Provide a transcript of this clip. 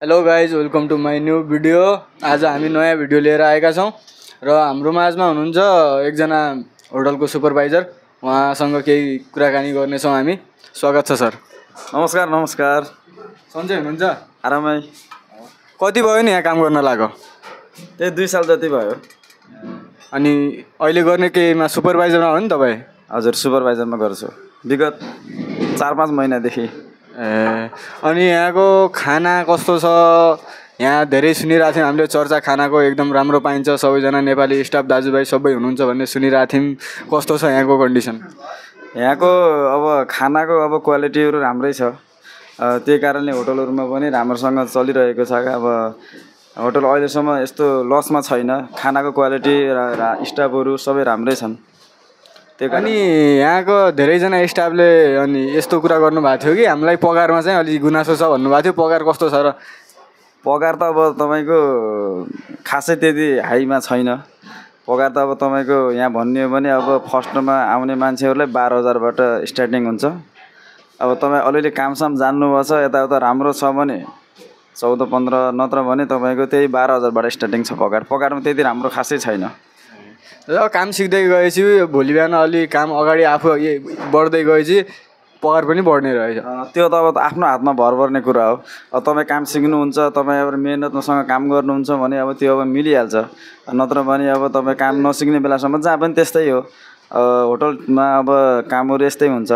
Hello guys welcome to my new video. आज हामी नयाँ भिडियो लिएर आएका छौँ र हाम्रो माझमा हुनुहुन्छ एकजना होटलको सुपरभाइजर। उहाँसँग केही कुराकानी गर्नेछौँ हामी। स्वागत छ सर। नमस्कार नमस्कार। सन्चै हुनुहुन्छ? आरामै। कति भयो नि यहाँ काम गर्न लाग्यो? त्यही 2 साल जति भयो। अनि अहिले गर्ने केहीमा सुपरभाइजरमा हो नि तपाईँ? हजुर, सुपरभाइजरमा गर्छु विगत 4-5 महिनादेखि। अनि यहाँको खाना कस्तो छ? यहाँ धेरै सुनिरहेको थियौँ हामीले चर्चा, खानाको एकदम राम्रो पाइन्छ, सबैजना नेपाली स्टाफ दाजुभाइ सबै हुनुहुन्छ भन्ने सुनिरहेको थियौँ। कस्तो छ यहाँको कन्डिसन? यहाँको अब खानाको अब क्वालिटीहरू राम्रै छ। त्यही कारणले होटलहरूमा पनि राम्रोसँग चलिरहेको छ। अब होटल अहिलेसम्म यस्तो लसमा छैन। खानाको क्वालिटी र स्टाफहरू सबै राम्रै छन्। अनि यहाँको धेरैजना स्टाफले अनि यस्तो कुरा गर्नुभएको थियो कि हामीलाई पगारमा चाहिँ अलिक गुनासो छ भन्नुभएको थियो। पगार कस्तो छ र? पगार त अब तपाईँको खासै त्यति हाईमा छैन। पगार त अब तपाईँको यहाँ भन्ने हो भने अब फर्स्टमा आउने मान्छेहरूलाई 12,000बाट स्टार्टिङ हुन्छ। अब तपाईँ अलिअलि कामसाम जान्नुभएको छ, यताउता राम्रो छ भने 14-15, नत्र भने तपाईँको त्यही 12,000बाट स्टार्टिङ छ पगार। पगारमा त्यति राम्रो खासै छैन। र काम सिक्दै गएपछि भोलि बिहान अलि काम अगाडि आफू बढ्दै गएपछि पगार पनि बढ्ने रहेछ। त्यो त अब आफ्नो हातमा भर पर्ने कुरा हो। अब तपाईँ काम सिक्नुहुन्छ, तपाईँ अब मेहनतसँग काम गर्नुहुन्छ भने अब त्यो अब मिलिहाल्छ। नत्र भने अब तपाईँ काम नसिक्ने बेलासम्म जहाँ पनि त्यस्तै हो। होटलमा अब कामहरू यस्तै हुन्छ।